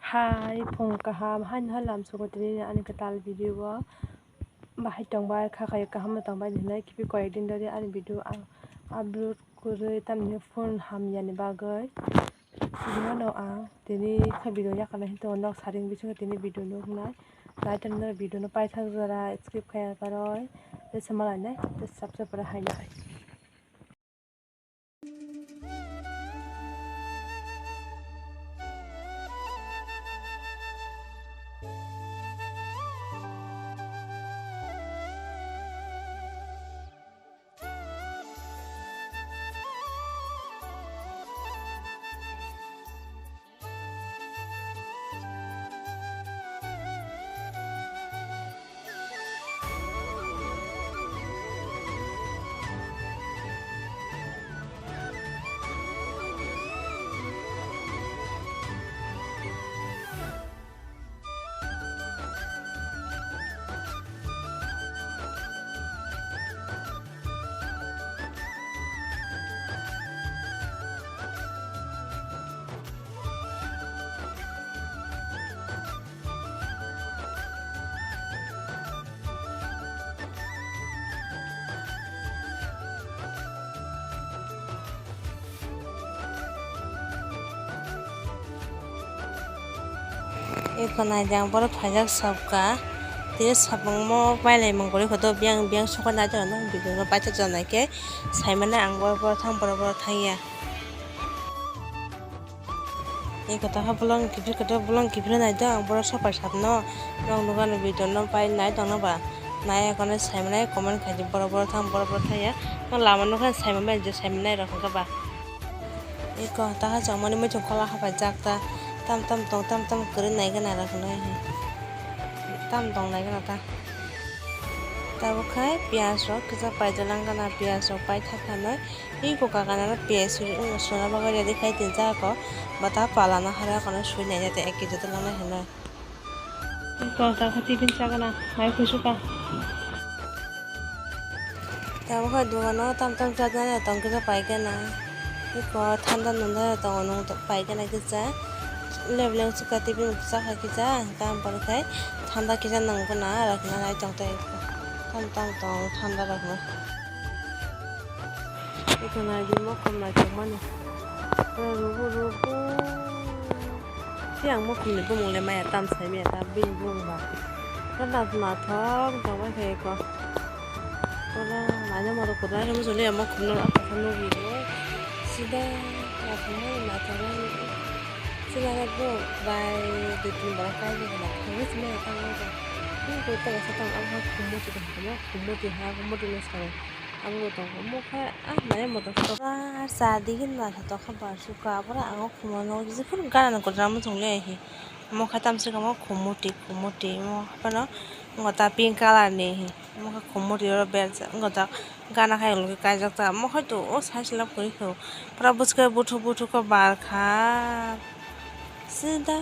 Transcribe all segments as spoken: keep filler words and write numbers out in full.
Hai, phung kaham, haino hai lamsogo tini ani kwtal video o. Bahai tongbai, kha khai kaham no tongbai hinwi kiphilwi koyek din dori ani video ang upload kwrwi, tamni phone hamyani bagwi. Tini no ang tini kha video yakarnai hinwi tongo, nok saring bisingo tini video nuknai. Nai tongni video no paithak jora skip khaya karwi. Tei se malai nai, tei subscribe rw hai nai. Eko naidi ang borok phaijak sabkha, tei sabungmo pailai mung guri koto biyang biyang sokha naidi ang video no paithak jana khe saimani ang borok borok thang borok borok thang ya. Eko takha bolong kiphilwi koto bolong kiphilwi naidi ang borok sopai sabno, nok nukha no video no pai nai tongno ba. Nai ekhorno saimanai comment khaidi, borok borok thang borok borok thangya. Tamo lama nokha saimanbai je saimanai rok hwnkhe ba. Eko takha chongmani muichung kola hapaijak ta. Tam tam tong tam tam kwrwi nai gana rok hwnwi. Tam tong nai gana ta. Tabuk khai piyaj rok kisa paijak lang gana, piyaj rok paithak khanwi. Eko kaka nang piyaj suri wngno suna bagwi ready khai tinjak o. Bata pala no hara kono sui nai jate ek kg to langnai hinwi. Eko ta kha tiffin chagana, mai khusu ka. Tabuk kha dogano tam tam chajana tong kisa paikhe na. Eko thanda nunda tongo nung paikhe na kisa. Lebleng chwkha tiffin chakha kisa, tam pore khai thanda kisa nang gana rok na nai tong tai. Tam tam tong thanda rok no. Eko naidi mokhom naithokmani. Oro rugo rugo. Tei ang mokhomni bumung le maya tam saimaya ta bini bumung ba. Oro naithok naithok tongbai khe eko. Oro naina moto kwbangma khe muchungli ya mokhomno aswk khe nukligo. Sida naithokmani naithokmani. Sida bo bai dui tin borok kainwi naithokmani simi ya tamo. Tei koi tongsa tong abo khumui tongma khumui ha khumui no sao. Abo tong omo khe ah nai moto pura sa digi naithotok khe bar sukha aboro ang o khumui no jephuru gana ni kwdra muchung le hi omo khe tamsok omo khumui twi khumui twi omo haphano wngkha ta pink colour ni hi omo khe khumui twi oro berjak wngkha ta gana khe ulo khe kaijak ta omo khe to o sai se lab kwrwi khe pura bwswk khe buthuk buthuk khe bar kha. Sida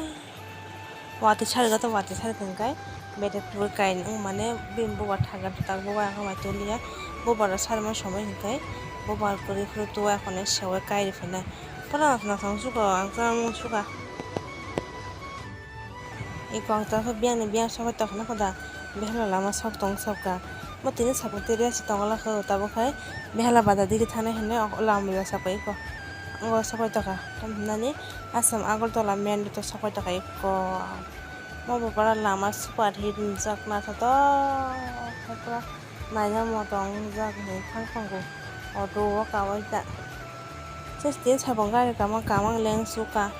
watwi sari gato watwi sari tongkhe betek twi kainwi mane bini bubar thagar tak bubar ang mai toliya bubar rok sarima somoi hinkhai bubar kwrwi phuru tuwa khonai sewai kairi phinai pura naithok naithok sukha ang chwng sukha. Eko ang chakha biyang ni biyang sokha tongkha na khoda. Behela lama sok tong sokha. Mo tini sakhuti rest tongla kho tabuk hai behela bada digi thana hinwi lama ya sapai kho. Ngo sapai tokha. Tam hinani Assam Agartala main road o sapai tokha eko. Mo bo para lama super hit wngjak naithotok. Pura naina moto wngjak hinwi thang tongo. Auto o kawai ta. Sesti sabong gari kama kama leng suka.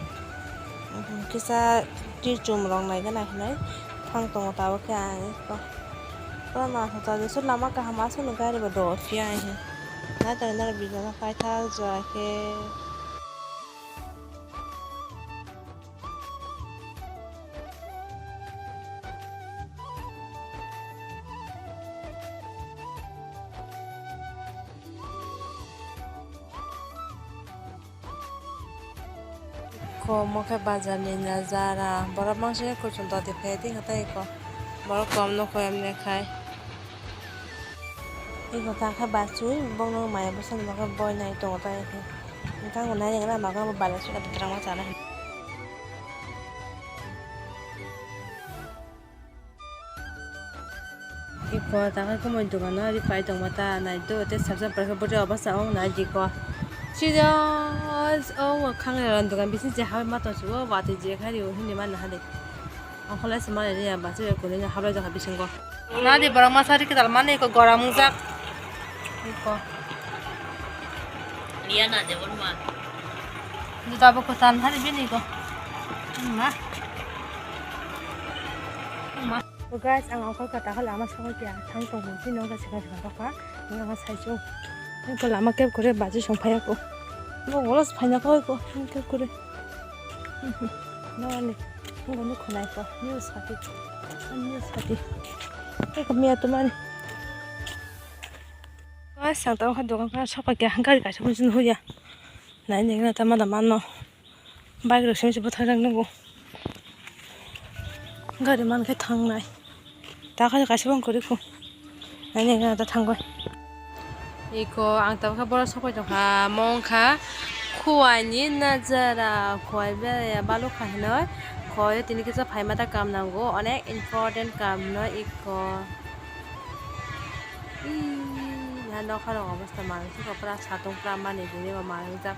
Kisa twi chum rok nai gana hinwi thang tongo tabuk khe ang eko. Pura naithotok jesuk lama kaham aswkno gari bo do phiya hinwi. Naithok naithok video no paithak jora khe. Ko omo khe bazar ni nazara, borok mangsa khe kuchuk doti phai tongkha tei ko borok kom no koi mani khai. Eko ta khe bachwi bongno maya bwsani bagwi boi nai tongo ta khe. Bwkha bo nai rwgwla maga bo balai sukha twrwngma chana hinwi. Ko ta khe kumui dogano ri pai tongma ta nai do, tei sabsa borok khe bwtwi obasa wng nai di ko. Sida o khang rang dogan bising je ha ma tong sugo, watwi je khai rio hini ma naha de. Ongkholai se mani ri ya, bachwi bai kwlwino hablai jagha bisingo. Nadi borok masa ri kwtal mani ko goram wngjak. Iko. Liya na jebon ma. Juta bo kwtal hari bini ko. Ma. Ma. To guys, ang ongkhor kata hol ama songwi kya thang tong bini nong ka sika sika ka. Ang ama sai chu. Ko lama kep kore baji song phaya ko. Bo golos phaina ko ko kep kore. Nani, nunggu nukhu nai ko, news pati, news pati. Eko miya to mani. Guys, ang tamo kha dokan kha sopai kha gari kaisa muchung hoya. Nai neng na tama da mano. Bike rok simi se bwthai rang nungo. Gari man khe thangnai. Ta kha kaisa bang kwrwi kho. Ani ga ta thangwi. Iko ang tabukha borok sopai tongkha. Mo wngkha Khowai ni Najara. Khowai beraiya balukha hinoi. Khowai tini kisa phaima ta kam nango. Onek important kam hinoi iko. Ih, ya nokha rok obostha manwi sukha pura satung pura mani tini bo manwi jak.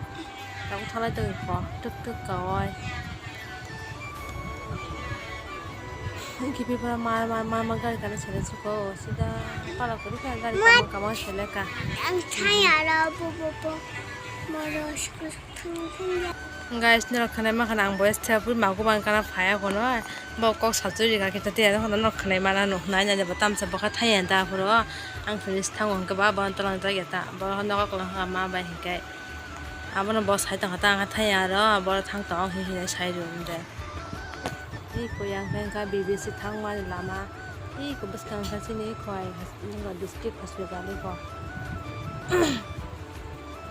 Tabuk thalai tongwi kho. Tuk tuk kawai. Kiphilpura mar mar mar mar gari gari sele suko sida pala kuri kha gari kama kama sele ka. Ang thaya ro bo bo bo moro suko suko thang thang ya. Guys, norok khwnai mankha ang boyes thepui magu bang kana phaya kono bo kok sachuri ga kita tiya hono norok khwnai mana no nai nai bo tamsa bokha thaya da phuro ang phini thango hwnkhe ba bo tolang jak ya ta bo nogo kwlwng kha ma bai hwnkhe. Abono bo sai tongkha ta, ang thai aro, boro thang tong hinwi sai rw de. Iko yang khe wngkha B B C thangmani lama. Iko bwskang khe chini Khowai district hospital iko.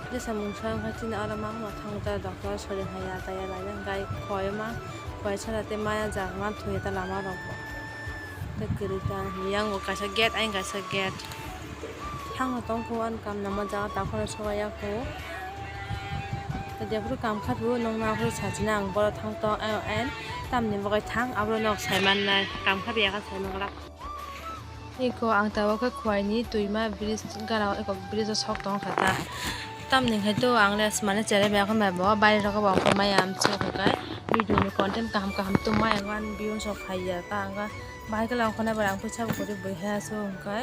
Jesa mungsa wngkha chini oro mangma thang ta doctor sori haya ta ya lai wngkha Khowai ma Khowai sara tei maya jak ma thwi ta lama rok. Tei kwrwi ta yang bo kaisa gate, ayang kaisa gate. Thangna tong kho ani kam nangma jaga ta phano sobai ya kho. Tei jephuru kam kha phuru nokna phuru sachina ang boro thang tong, eh, eh, tamni bagwi thang, aboro nok sai mannai, kam kha biya kha sai manglak. Iko ang tabuk khe Khowai ni twima bridge gara o, eko bridge o sok tong kha ta. Tamni khai to ang le asmani chere biya kha bai bo, baire rok bo ang khe maya amchuk khe kai video ni content kaham kaham tongma yang ani views rok phai ya ta ang kha. Bahai khe lang khonai bar ang puisa bo kwrwi bui hai aswk hwnkhe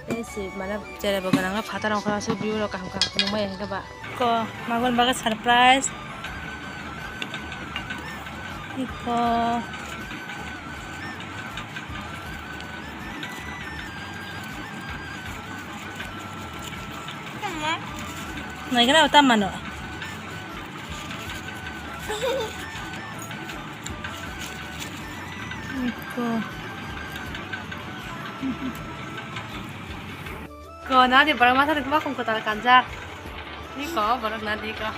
tei se mane cherai bo gwnang khe phatar ongkha aswk view rok kaham kaham phunukmaya hwnkhe ba. Ko magun bagwi surprise. Iko. Naikhe na o tamo mano. Iko. Ko nadi borok masa rok ma khum kwtal kanjak. Iko borok nadi ko.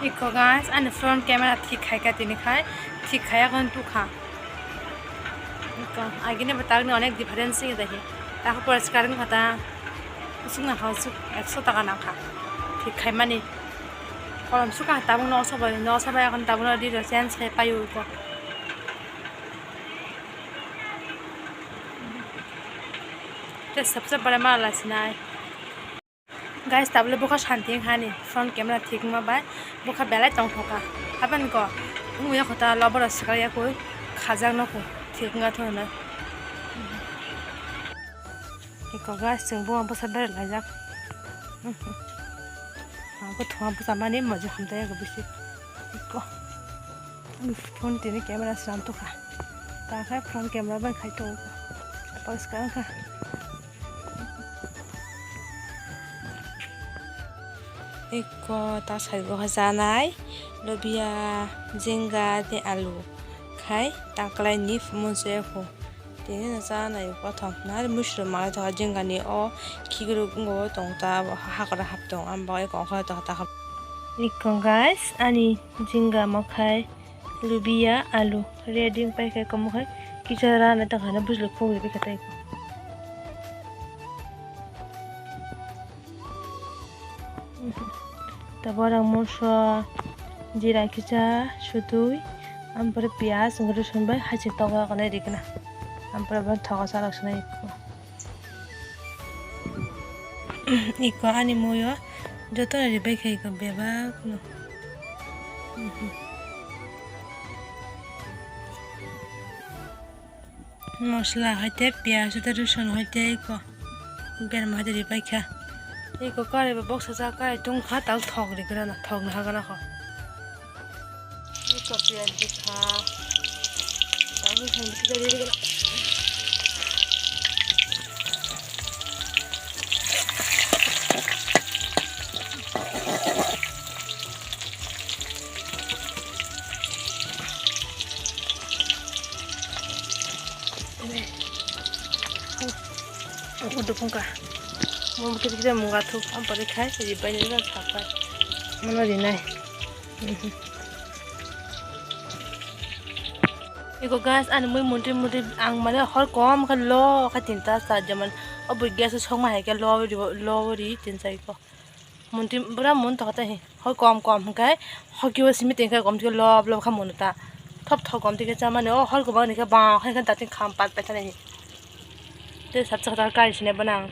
Iko guys, ani front camera thik khai kha tini khai, thik khaya kon tukha. Iko agini bo tagni onek difference se dahi. Tako poriskar wngkha ta. Usuk nangkha usuk ekso taka nangkha. Thik khaimani. Kolom sukha tabuk no sobai, no sobai akon tabuk no di change khai payu iko. Te sabse bare ma la sinai. Guys, tabule bokha santi wngkha ni front camera thik wngma bai bokha belai tongthoka. Haban ko wngya kho ta lobo rok swkang ya koi khajak no kho thik wngya thona. Iko guys, chwng bo bwsa bera laijak. Ang khe thuma bwsa mani mojo hamjak ya bisi. Iko. Phone tini camera swnam tokha. Ta khe front camera bai khai tongo. Poriskar wngkha. Eko ta side o khe chanai, lobia, jinga tei alu khai ta kwlai ni phumung se kho. Tini no chanai kothom na musro ma tongkha jinga ni o khikrok wngwi tong ta hakora hap tong am bagwi kok kha tong ta kha. Eko guys, ani jinga mo khai. Lubia, alu, ready wng pai khe komo khai kisa rana ta khana bwswk khogwi bai khe tai. Tabuk ang moso, jira kisa sutwi, ampore piyaj, wng rwsong bai hachik tongo akonai rikna. Ampore bo thogo chalok swnai iko. Iko ani muio joto ni ribai kha iko bebak no. Mosla hai tei piyaj tei rosun hai tei iko berma hai tei ribai kha. Iko kari bo boksa jak kai tong kha, tang thok ri gra na, thok na ha gana kho. Iko piyaj rikha. Tang rosun rikha. Udah pun kah? Mau kita kita mau ngatuk, apa deh kai? Jadi banyak juga sakai. Mana di nai? Iko guys, ani mui muntri muntri ang mane hor kom khe lo khe tinta sa jaman. O bui gas songma hai khe lo ri lo ri tin sa iko. Muntri bura mun to kata hi. Hor kom kom hwnkhe hoki o simi tin khe kom tike lob lob kha mun ta. Thop thop kom tike cha mane o hor ko bang ni khe bang khe datin kham pat pat thani. Te sab chakha kari sine banang.